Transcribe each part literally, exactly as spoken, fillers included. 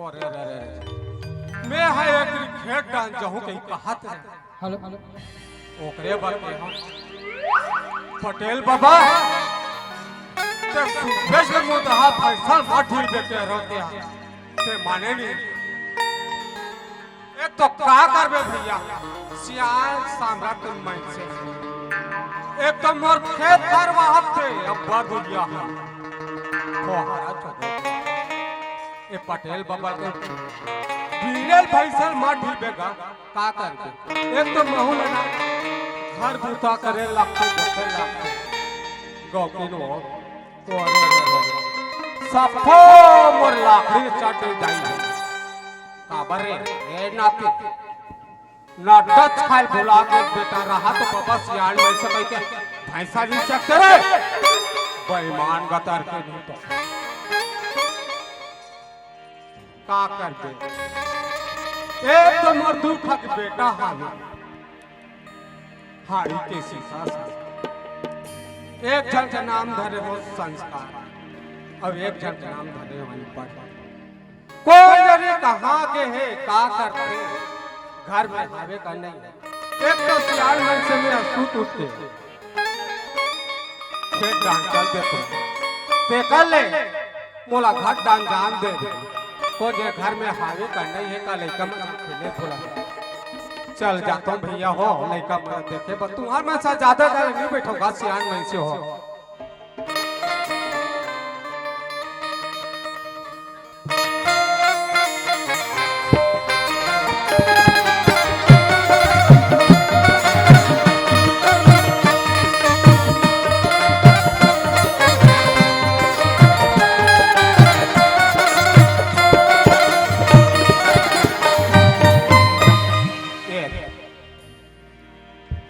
अरे, अरे, अरे, अरे। मैं हा एक दिन खेत डाहन जाहूं कहीं कहत रहे। Hello, hello. ओकरे बर के हम पटेल बाबा, ते सुबेश के मुंह हा फैसल मत ढील बेटे रहते हैं। ते माने नहीं। एक तो का करबे भैया, सियान साम्राट मन से। एक तो मोर खेत भर वहां थे, अब्बा दुनिया है। फोहरा चोदे। ए पटेल बाबा के बीरेल भैंसल माटी बेगा, का करबे? एक तो महू लेना घर बूता करे लागथे, देखे लागथे। गौकिन हो, तो अरे, अरे, अरे, अरे। सफो मोर लाकड़ी चट जाई है। काबर रे, ए नाती, नड्डा खाइल भुला के बेटा रहा तो बाबा सियान मन से कहिके भैंसा जी चकते रे। बेईमान गतर के नहीं तो। का करबे? एक तो मोर दू ठक बेटा हावे। हाड़ी के शीशा सा। एक झन के नाम धरे हो संस्कार, अउ एक झन के नाम धरे हो अनपढ़। कोई जनी कहाँ के हे, का करथे, घर में हावे का नहीं। एक तो सियान मन से मेरा सूत उठते, खेत डाहन चल देते, ते कर ले, मोला घर डाहन जान दे। कोई जे घर में हावे का नहीं हे का, लइका मन खेले बोला। चल जातो भैया हो, लइका मन देखे बर, तुंहर मन से ज्यादा देर नहीं बैठो गा, सियान मन से हो।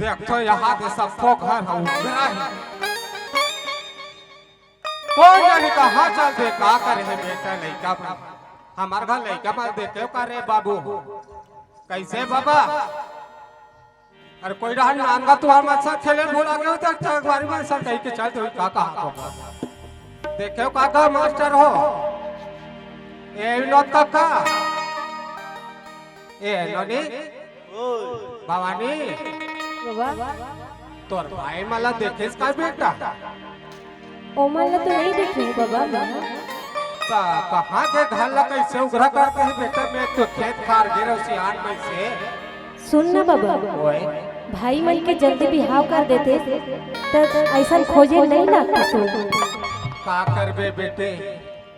देख तो यहाँ के सबको घर ह उघरा हे। कोई जनी कहाँ चल दे, का करे हे बेटा लइका मन? हमार घर लइका मन देखे का रे बाबू? कैसे बाबा? अरे कोई रहन नाम का तुहार मन से खेले भुला गए हो तो चकवारी मन से कही के चल दे, का कहा को? देखे का का मास्टर हो? ए विनोद काका, ए ननी, भवानी, बाबा। तोर भाई मन ला देखेस का बेटा? ओमन ला तो नहीं देखे हूँ बाबा मैं। ता कहाँ के घर ला कैसे उघरा करते हैं बेटा? मैं तो खेत खार गे रहो सियान में से। सुन ना बाबा, ओए। भाई मन के जल्दी बिहाव कर देते त ऐसन खोजे नहीं लगता तू। का करबे बेटे,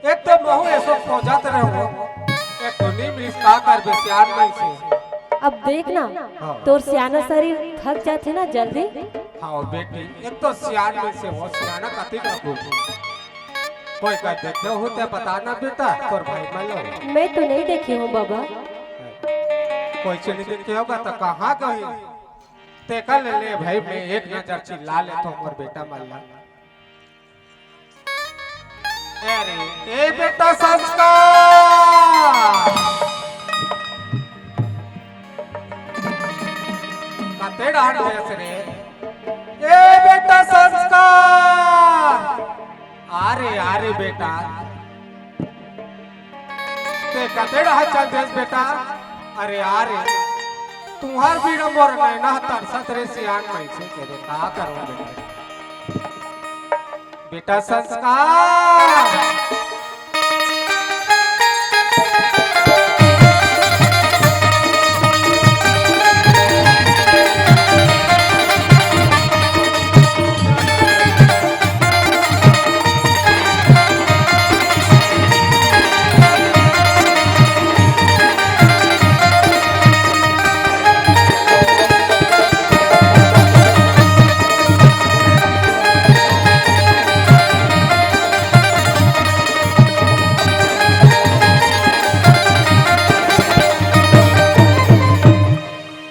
एक तो महू ऐसो खोजत रहो, एक तो नी मिलिस, का करबे सियान में से। अब देख ना, हाँ। तोर सियाना शरीर थक जाथे ना जल्दी। हाँ बेटी, एक तो सियान में से हो, सियाना कतिक रखो। कोई का देखे हो ते बता ना बेटा, तोर भाई मन ला। मैं तो नहीं देखे हूँ बाबा। कोई से नहीं देखे होगा तो कहाँ गए? ते कर ले, ले भाई, मैं एक नजर चिल्ला लेता हूँ मोर बेटा मन ला। अरे, ए बेटा संस्कार, कते डांट देस रे? ए बेटा संस्कार, अरे, अरे बेटा, ते कते डाहर चल देस बेटा? अरे यार, तुंहर बीड़ा मोर नैना तरसत रे सियान, कैसे करे, का करो बेटा? बेटा संस्कार।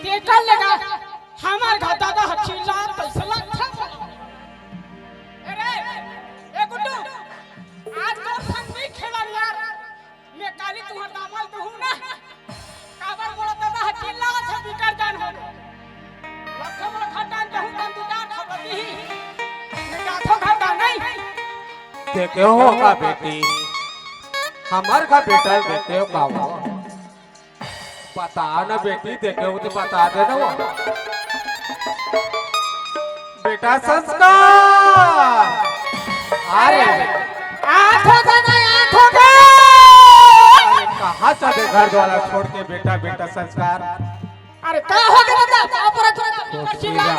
तेकर ले गा, हमार घर दादा ह चिल्लात तइसे लगथे। अरे, ए गुड्डू, आज तोर संग नइ खेलन यार। मैं काली तुंहर दामाल दुहूं ना। काबर मोला दादा ह चिल्लात हे, बिकट जान हो। लगथे मोला घर डाहन जाहूं तहन दू चार खबर दिही। मैं जाथों घर डाहन नहीं। देखे हो का बेटी, हमर घर बेटा ल देते हो का वो? बता ना बेटी, देखे हो तो बता दे ना वो। बेटा संस्कार। अरे, आठ हो गए ना, आठ हो गए। अरे, कहाँ चले घर द्वार छोड़ के बेटा, बेटा संस्कार? अरे, का हो गया दादा? का पर थोड़ा तो चिल्ला।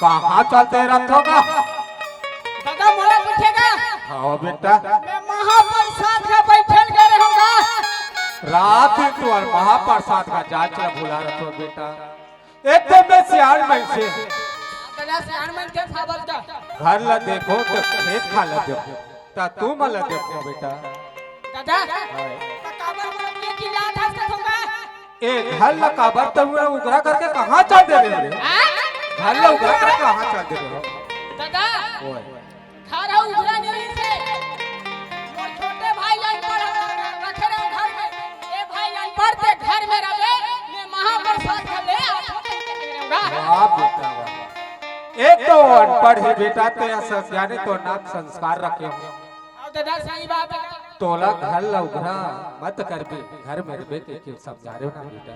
कहाँ चलते रहत हो गा? दादा, मोला पूछेगा? हाँ बेटा। मैं महाप्रसाद का बैठल गए रहूंगा। रात दिन तू और महाप्रसाद का जांच ला भुला रहत हो बेटा। एकदम में सियान मन से। दादा, सियान मन के साबत का। घर ला देखो तो खेत खार ला देखो, त तुमन ला देखो बेटा। दादा, हाँ। त काबर मोला के चिल्लात हस कहूंगा? ए घर ला काबर तुम उघरा करके कहाँ चल दे रहे हो? हाँ? घर ला उघरा करके कहाँ चल दे रहे हो? दादा, ओए। घर ह उघरा नहीं से। मोर छोटे भाई अनपढ़ रखे रहे घर में। ए भाई अनपढ़ ते घर में रहे, मैं महाप्रसाद का ले आ। वाह बेटा वाह। एक तो अनपढ़ है बेटा, ते अस ज्ञानी तो नाम संस्कार रखे हो। अब दादा सही बात है। तोला घर ला उघरा मत करबे, घर में रहिबे के, के समझा रहे हो ना बेटा।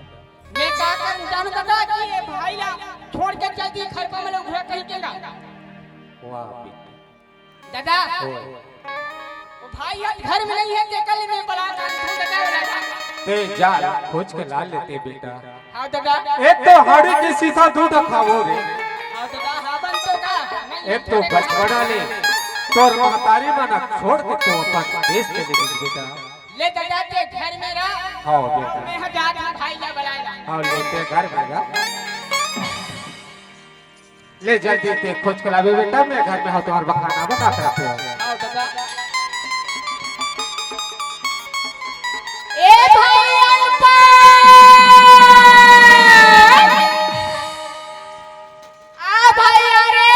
मैं का कर जानू दादा कि ये भाई ला छोड़ के चल दी घर पर, मैं उघरा कहीं के ना। वाह बेटा। दादा, ओए। वो भाई आज घर में नहीं है, ते कल मैं बला कान तू दादा, दादा। ते जा, खोज के ला लेते बेटा। हाँ दादा। एक तो हाड़ी के सीसा दूध खावो रे। हाँ दादा, हाँ बन तो का। नहीं, एक तो बचपना ले, तोर महतारी मन छोड़ के तो अपन देश चले गई बेटा। ले दादा, ते घर में रह। हाँ बेटा। मैं हजार भाई ला बलाएगा। हाँ, ले ते घर में रह। ले जल्दी ते खोज के लाबे बेटा, मैं घर में हूँ, तुम्हार बखाना बना करते हो। आओ दादा। ए भाई अनपढ़! आ भाई, अरे!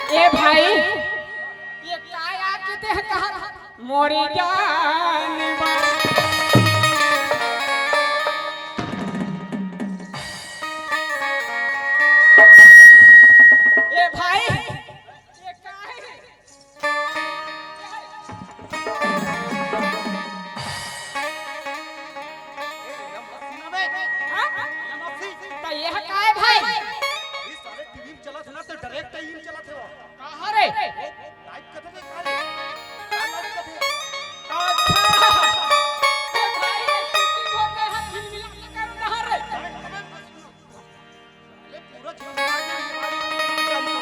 ए भाई, ये काय आके ते ह कहा मोरी जान मार। ए भाई, ये काय? हाँ? त ये ह काय भाई? अरे साले टीवी में चलत हे ना, तो डायरेक्ट टीवी में चलत हे वो। कहाँ रे? लाइव कथे देख रहा है। लाइव कथे। अच्छा। ये भाई, ये शूटिंग हो गए, हाथ हिल मिला के करो ना रे। अरे पूरा जीव मार दिया, ये भाई।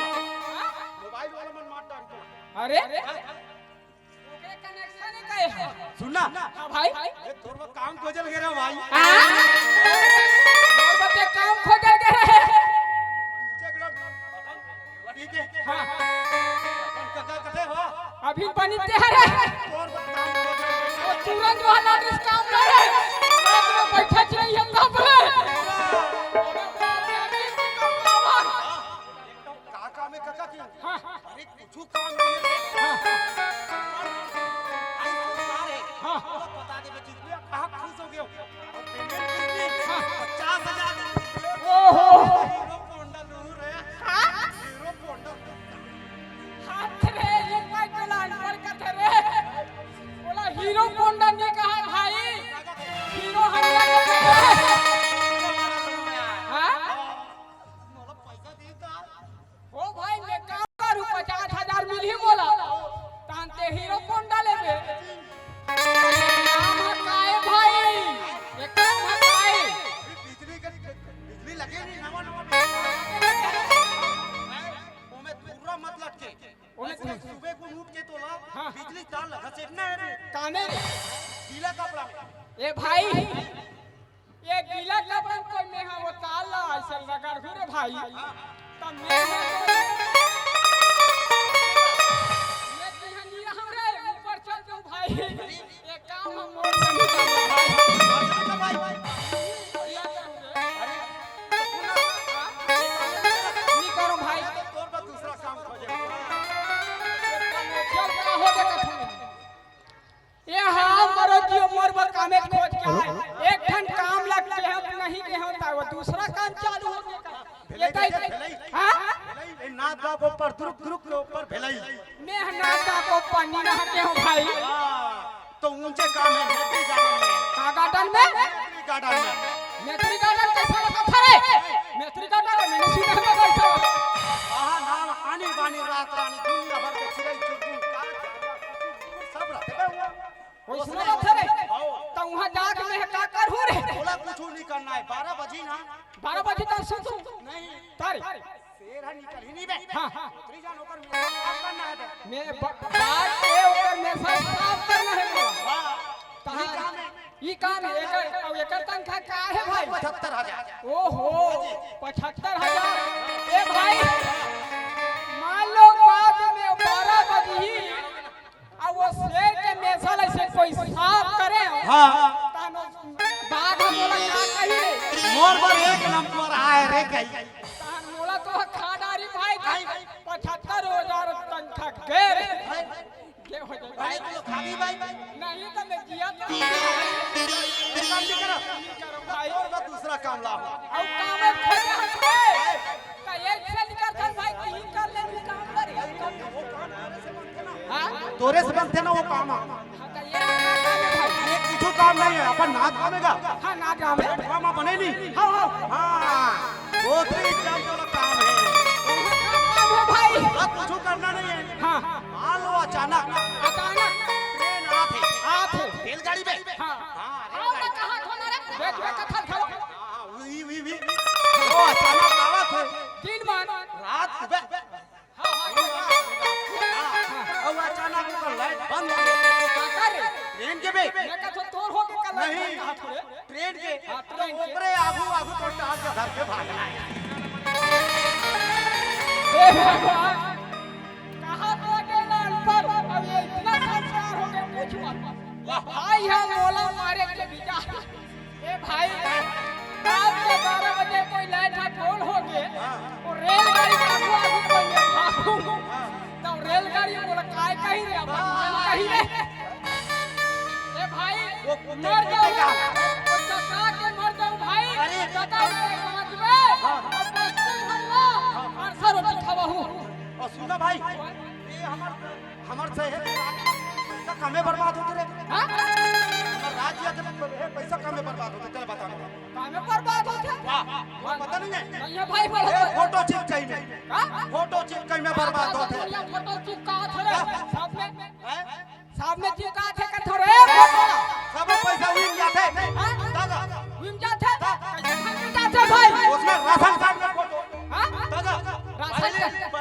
मोबाइल वाला मन मार डाल दिया। अरे? ओकरे कनेक्शन ही कहे है। सुन ना। हाँ भाई। ए, तोर बर काम खोजल गे रहे भाई। हाँ? तोर बर ते काम खोजल गे रहे। ठीक है। हाँ। कका कथे हो? अभी बनी ते हरे। तोर बर काम खोजल गे रहे। तुरंत वाला रिस्क काम करे। रात में बैठा चाहिए तब रे। का काम है कका की? हाँ। अरे कुछ काम नहीं है। हाँ। भाई संस्कार है। हाँ। वो बता दे बच्ची, मैं कहाँ खुश हो गया हूँ। और पेमेंट नहीं। गीला कपड़ा में। ए भाई, ये गीला कपड़ा में कोई मैं हाँ वो ताल ला ऐसे रगड़ हूँ रे भाई। तब मैं ये तिहानी रहूँ रे, ऊपर चल जाऊँ भाई। ये काम हम मोड़ से नहीं करना भाई। भाई, भाई। ये काम रे। अरे, तो सुन ना। हाँ? नहीं करो भाई। मैं तो तोर पर दूसरा काम खोजे। ये काम में चल क्या हो गया कथन? ए हाँ, मरो जियो, मोर बर कामे खोज के आए। एक ठन काम लग के हम नहीं के हम ता, वो दूसरा काम चालू हो गया। ये भेलई कही, देखे, भेलई। हाँ? भेलई, ए नाथ बाबा ऊपर, दुरुक, दुरुक के ऊपर भेलई। मैं नाथ बाबा ऊपर नहीं रह के हूँ भाई। हाँ, तो ऊंचे काम है, मैत्री गार्डन में। का गार्डन में? मैत्री गार्डन में। मैत्री गार्डन कैसा लगा था रे? मैत्री गार्डन में मैंने सुना है भाई साहब। आहा, नाम आनी बानी रात रानी, दुनिया भर के चिड़ै चुनचुन, का सब रहते बे हुआ। वैसने बात है रे। आओ। त उहाँ जाके मैं का करहूँ रे? बोला कुछ नहीं करना है, बारह बजी ना। बारह बजी त सुतहूँ। नहीं। तारी। शेर है, निकल ही नहीं बे। हाँ, हाँ। उतरी जान ओकर मेसा साफ करना है बे। मैं ब-, बात के ओकर मेसा साफ करना है बे। हाँ। कहाँ? ई काम है। ई काम है, एकर, अब एकर तनखा का है भाई? पचहत्तर हजार। ओहो, पचहत्तर हजार। ए भाई, मान लो बाद में बारह बजी, अब वो शेर के मेसा ले से कोई साफ करे हो, हाँ। तहन बाघ मोला का कही रे? मोर बर एक नंबर आए रे कही। तहन मोला तो खा डारी भाई, पचहत्तर हजार तनखा गे रे। गे हो जाए। भाई, तू खा ली भाई। नहीं तो मैं जिया तो एक काम नहीं करो। नहीं करो भाई। और मैं दूसरा काम लाओ। अब काम है खोज रहा है। तो एक से निकल कर भाई, कहीं कर ले, काम कर। वो काम तोरे से बनते ना। हाँ? तोरे से बनते ना वो काम। हाँ, तो ये काम है भाई। ये कुछ काम नहीं है, अपन नाच गावेगा। हाँ, नाच गावे। ड्रामा बने नहीं। हाँ, हाँ। हाँ, वो तो एक काम वाला काम है। काम है भाई। अब कुछ करना नहीं है। हाँ। मान लो अचानक अचानक। ट्रेन आथे। आथे। रेलगाड़ी में। हाँ। हाँ, आओ, रेलगाड़ी। मैं कहा था ना रे, बैठ, बैठ, कथा था। हाँ, वी, वी, वी। वो अचानक आवत है। दिन मान। रात सुबह। हाँ, हाँ, हाँ। हाँ, और अचानक ओकर लाइट बंद हो गई। का कर रे? ट्रेन के बे। मैं कहा तो तोर हो के कल नहीं। कहा थोड़े। ट्रेन के, हाँ, तो ट्रेन के। ओकरे आगू, आगू तो टाल के धर के भागना है। हे भगवान, कहाँ तो अकेला अनपढ़, अब ये इतना संस्कार हो गया, पूछ मत। वाह। भाई, हम मोला मारे के विचार। ए भाई, रात के बारह बजे कोई लाइट हा गोल हो गए, हाँ। और रेलगाड़ी के आगू, आगू कोई बैठा हो, हाँ। तो रेलगाड़ी मोला काय कही रे, अपन मन कही रे। ए भाई, वो कुत्ते मर कुत्ते जाऊँ, का? वो चका के मर जाऊँ भाई, अरे। बताओ के बाँचबे, हाँ। और बस्ती भर लो, हाँ। और सर रोटी खावा हूँ। और सुना भाई, ये हमार, हमार शहर के पैसा कमे बर्बाद होते रे। हाँ? हमार राज्य के पैसा कमे बर्बाद होते, चल बता। कमे बर्बाद होते? वाह, वाह, पता नहीं है? नहीं है भाई, बोलो। ए, फोटो चिपकाई में। हाँ? फोटो चिपकाई में बर्बाद होते। बढ़िया फोटो चिपका थे रे, हाँ? साथ में। हैं? सामने चिपका थे का थोड़े फोटो। सब पैसा उड़ जाते। हाँ? दादा। उड़ जाते? हाँ। कैसे भाग जाते भाई? उसमें राशन कार्ड में फोटो। हाँ? दादा। Ration card.